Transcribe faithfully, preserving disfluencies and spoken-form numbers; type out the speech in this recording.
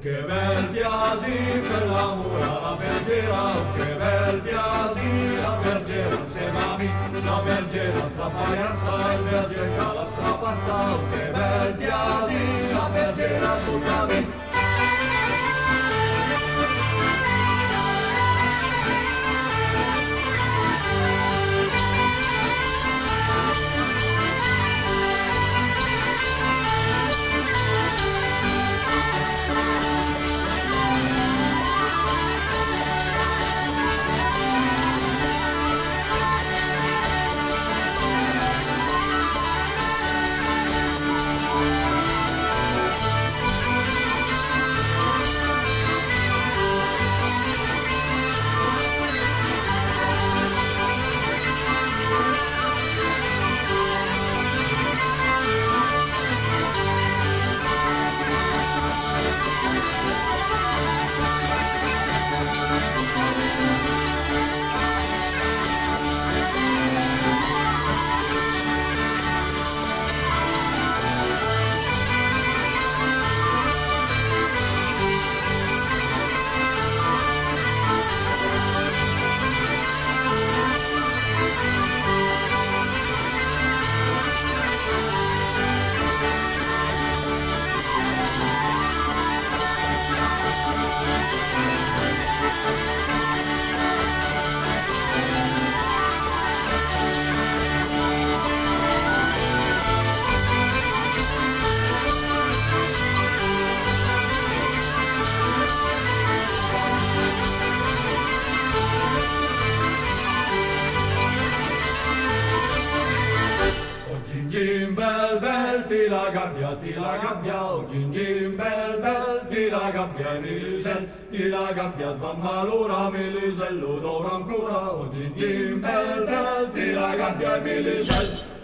Che bel piazì fé l'amor a la bergera, che bel piazì la bergera ënsema a mi, la bergera s'la paiassa, ël berger ch'a la strapassa, che bel piazì la bergera sota a mi. O Gingin bel bel, ti la gabia, ti la gabia, o Gingin bel bel, ti la gabia, e mi l'üsel, ti la gabia, 't va malora, mi l'üsel lo dovra ancora, o Gingin bel bel, ti la gabia, e mi l'üsel.